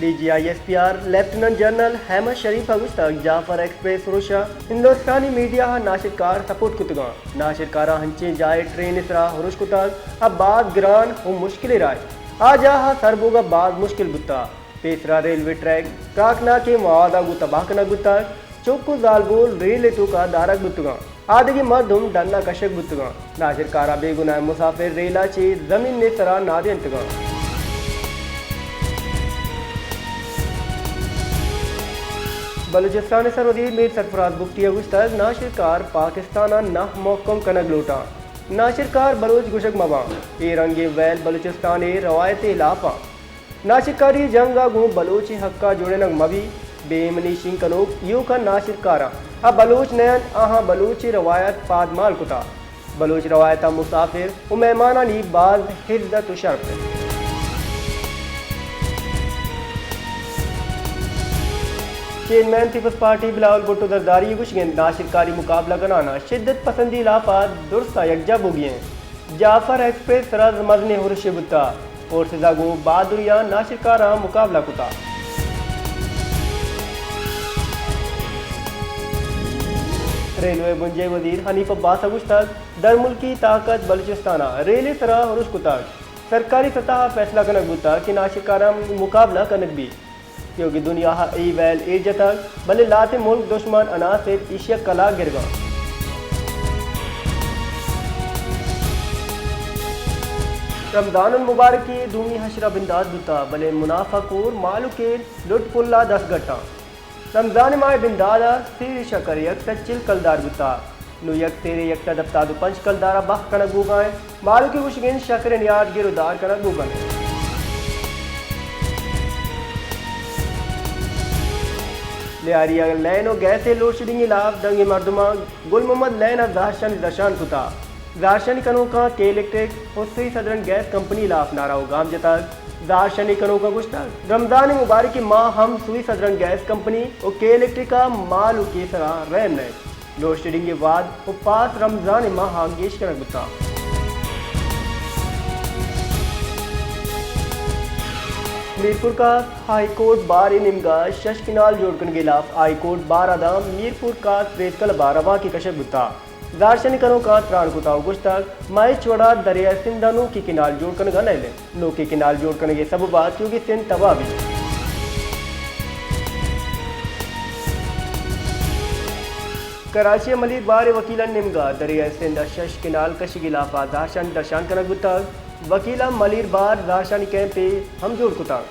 D G I S P R lieutenant general Ahmed Sharif ءَ گوشتگ، Jaffar express ہروش ءَ ہندوستانی میڈیا ءَ ناشرکار سپورٹ کتگاں۔ ناشرکاراں ہنچیں جاہے ٹرین ءِ سرا ہروش کتگ ءُ باز گران ءُ مشکلیں راہے۔ آ جاہ ءَ سر بوگ ءَ باز مشکل بوتگ۔ پیسرا ریلوے ٹریک تراکناکیں مواد ءَ گوں تباہ کنگ بوتگ۔ چک ءُ زالبول ریل ءِ توکا دارگ بوتگاں۔ آدگہ مردم ڈن ءَ کشگ بوتگاں۔ ناشرکاراں بے گناہیں مسافر ریل ءَ چہ زمین ءِ سرا نادینتگاں۔ بلوچستان ءِ سروزیر میر سرفراز بگٹی ءَ گوشتگ، ناشرکار پاکستان ءَ نہ محکم کنگ لوٹاں۔ ناشرکار بلوچ گوشگ مباں۔ اے رنگیں ویل بلوچستان ءِ روایت ءِ ہلاپ آں۔ ناشرکاری جنگ ءَ گوں بلوچ ءِ حق ءَ جوڑینگ مہ بیت۔ بے ایمنی شنگ کنوک ایوک ءَ ناشرکاراں ءُ بلوچ نہ انت، آہاں بلوچ ءِ روایت پادمال کتگ۔ بلوچ روایت ءَ مسافر ءُ مہمانانی باز عزت ءُ شرپ انت۔ چیئرمین پیپلز پارٹی بلاول بھٹو زرداری ءِ گوشگ انت، ناشرکاری مقابلہ کنان ءَ شدت پسندی ہلاپ ءَ درستاں یکجاہ بوگی انت۔ جعفر ایکسپریس سرا مزنیں ہرشے بوتگ۔ فورسز ءَ گوں بہادری ءَ ناشرکاراں مقابلہ کتگ۔ ریلوے بنجاہی وزیر حنیف عباس ءَ گوشتگ، درملکی طاقت بلوچستان ءَ ریل ءِ سرا ہرش کتگ۔ سرکاری سطح ءَ فیصلہ کنگ بوتگ کہ ناشرکاراں مقابلہ کنگ بیت۔ کیونکہ دنیا ءَ اے ویل ایر جتگ، بلے لہتیں ملک دشمن عناصر ایشی ءَ کلاگ گرگ ءَ انت۔ رمضان المبارک ءِ دومی حشر ءَ بندات بوتگ، بلے منافع کور مہلوک ءِ لٹ پل ءَ دست گٹ انت۔ رمضان ءِ ماہ ءِ بندات ءَ سیر شکر یک سد چل کلدار بوتگ۔ نوں یک سیرے یک سد ہپتاد ءُ پنچ کلدار ءَ بہا کنگ بوگ ءَ انت۔ مہلوک ءِ گوشگ انت شکر ءِ نیاد گر ءُ دار کنگ بوگ ءَ انت۔ لیاری ءَ لین ءُ گیس ءِ لوڈشیڈنگ ءِ ہلاپ دنگیں مردماں گل محمد لین ءَ زہرشانی درشان کتگ۔ زہرشانی کنوکاں کے الیکٹرک ءُ سوئی سدرن گیس کمپنی ءِ ہلاپ نعرہ ءُ گام جتگ۔ زہرشانی کنوکاں گوشتگ، رمضان ءِ مبارکیں ماہ ہم سوئی سدرن گیس کمپنی ءُ کے الیکٹرک ءَ مہلوک ءِ سرا رحم نہ انت۔ لوڈشیڈنگ ءِ وہد ءُ پاس رمضان ءِ ماہ ءَ گیش کنگ بوتگ۔ میرپور کاس ہائی کورٹ بار ءِ نیمگ ءَ شش کینال جوڑ کنگ ءِ ہلاپ ہائی کورٹ بار ءَ داں میرپور کاس پریس کلب ءَ روانکے کشگ بوتگ۔ زہرشانی کنوکاں تران کتگ ءُ گوشتگ، ما ہچ وڑا دریائے سندھ ءَ نوکیں کینال جوڑ کنگ ءَ نئیل ایں۔ نوکیں کینال جوڑ کنگ ءِ سبب ءَ کیونکہ سندھ تباہ بیت۔ کراچی ءَ ملیر بار ءِ وکیلانی نیمگ ءَ دریائے سندھ ءَ شش کینال کشگ ءِ ہلاپ ءَ زہرشانی درشان کنگ بوتگ۔ وکیلاں ملیر بار زہرشانی کیمپ ءَ ہم جوڑ کتگ۔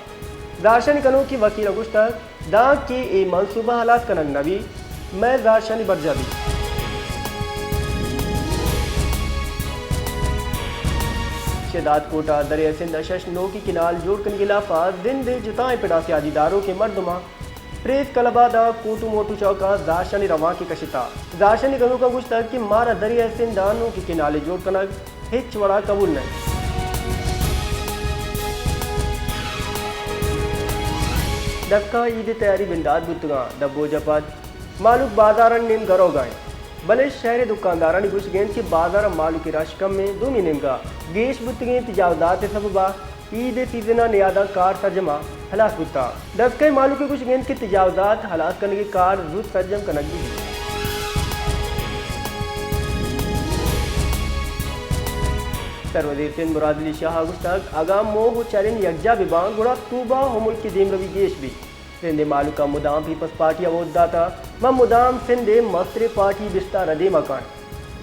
زہرشانی کنوکیں وکیل ءَ گوشتگ، دانکہ اے منصوبہ ہلاس کنگ نہ بیت، مئے زہرشانی برجاہ بیت۔ شہداد کوٹ ءَ دریائے سندھ ءَ شش نوکیں کینال جوڑ کنگ ءِ ہلاپ ءَ زند ءِ جتائیں پڑ ءَ سیادی داروکیں مردماں پریس کلب ءَ داں کوٹو موٹو چوک ءَ زہرشانی روانکے کشتگ۔ زہرشانی گنوکاں گوشتگ کہ مارا دریائے سندھ ءَ نوکیں کینالے جوڑ کنگ ہچ وڑا قبول نہ انت۔ دسکا عید ءِ تیاری بندات بوتگاں، دبوج ءَ پد مہلوک بازارانی نیمگ ءَ روگ ءَ انت، بلے شہر ءِ دکاندارانی گوشگ انت کہ بازار ءَ مہلوک ءِ رش کم انت، دومی نیمگ ءَ گیش بوتگیں تجاوزات ءِ سبب ءَ عید ءِ سیزن ءِ نیاداں کار سرجم ءَ ہلاس بوتگ۔ دسکہ ءِ مہلوک ءِ گوشگ انت کہ تجاوزات ہلاس کنگ ءِ کار زوت سرجم کنگ بہ بیت۔ سروزیر سندھ مراد علی شاہ ءَ گوشتگ، اگاں موہ ءُ چرند یکجاہ بہ باں، گڑا صوبہ ءُ ملک ءِ دیمروی گیش بیت۔ سندھ ءِ مہلوک ءَ مدام پیپلز پارٹی ءَ ووٹ داتگ، من مدام سندھ ءِ مستریں پارٹی بستار ءَ دیم ءَ کن۔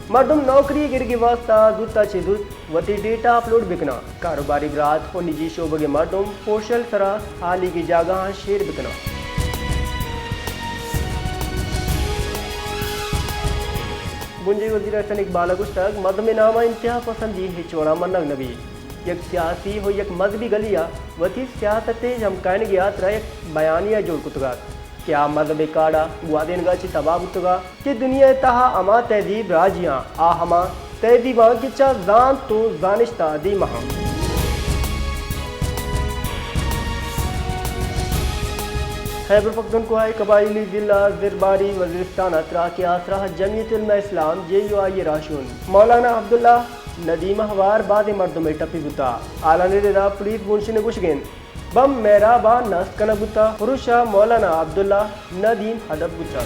مردم نوکری ءِ گرگ ءِ واستہ زوت ءَ چہ زوت وتی ڈیٹا اپلوڈ بہ کناں۔ کاروباری برات ءُ نجی شعبگ ءِ مردم پوشل سرا ہالیگی جاگہاں شیئر بہ کناں۔ بنجاہی وزیر احسن اقبال ءَ گوشتگ، مردم ءِ نام ءَ انتہا پسندی ہچ وڑا منگ نہ بیت۔ یک سیاسی ءُ یک مذہبی گلی ءَ وتی سیاست ءِ جم کائنگ ءِ ہاترا یک بیانیہ جوڑ کتگ ات کہ آ مذہب ءِ کاڑ ءَ گوادینگ ءَ چہ تباہ بوتگ ءَ کہ دنیا ءِ تہا ہما تہذیب راجی آں، آ ہما تہذیب آں کہ چہ زانت ءُ زانشت ءَ دیم ءَ آں۔ خیبر پختونخوا ءِ قبائلی ضلع زرباری وزیرستان ءَ تراک ءِ آسرا جمعیت علماء اسلام، جے یو آئی، ءِ راہشون مولانا عبداللہ ندیم ء ہوار بازیں مردم ء ٹپی بوتا۔ حالانی ردا پولیس بونشن ء گوشگ انت، بمب مہراب ء نصب کنگ بوتا۔ پروش ء مولانا عبداللہ ندیم ہدف بوتا۔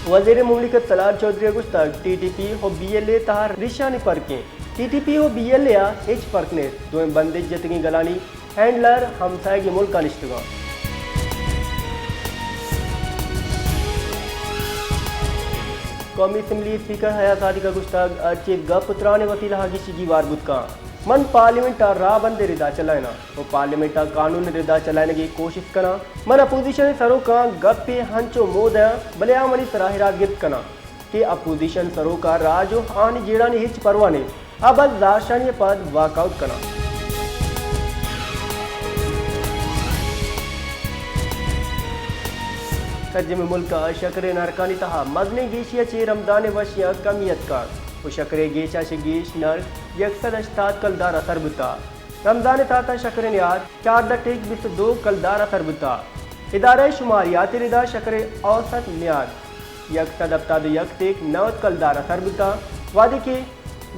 وزیر مملکت سلار چوہدری ء گوشتگ، ٹی ٹی پی و بی ایل اے تہا ریشانی پرک انت۔ ٹی ٹی پی و بی ایل اے ء ہچ پرک نیست، دوئیں بندش جتگیں گلانی ہینڈلر ہمساہگیں ملکاں نشتگاں۔ قومی اسمبلی اسپیکر ایاز صادق ء گوشتگ، ہرچی گپ و تران ء وسیلہ ء گیشی گیوار بوت کن، من پارلیمنٹ ء راہ بندے ردا چلائیناں و پارلیمنٹ ء قانون ء ردا چلائینگ ء کوشست کناں۔ من اپوزیشن ء سروکاں گپے ہنچو مودیاں، بلے آ منی سرا ہرات گپت کناں کہ اپوزیشن سروک ء راج و آہانی جیڑھانی ہچ پرواہ نیست، آ بس زہرشانی ء پد واک آؤٹ کناں۔ سرجمیں ملک ء شکر ء نرکانی تہا مزنیں گیشی ء چہ رمضان ء وشیاں کمی اتکگ و شکر ء گیش ء چہ گیش نرک یک سد ہشتاد کلدار ء سر بوتگ۔ رمضان ء تحت ء شکر ء نیاد چاردہ ٹیک بیست ء دو کلدار ء سر بوتگ۔ ادارہ شماریات ء ردا شکر ء اوسط نیاد یک سد ہپتاد ء یک ٹیک نود کلدار ء سر بوتگ، وہدے کہ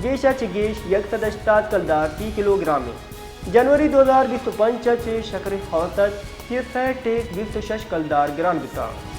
گیش ء چہ گیش یک سد ہشتاد کلدار فی کلوگرام انت۔ جنوری دو ہزار بیست ء پنچ ء چہ شکر ء اوسط سی ء سئے ٹیک بیست ء شش کلدار گران بوتگ۔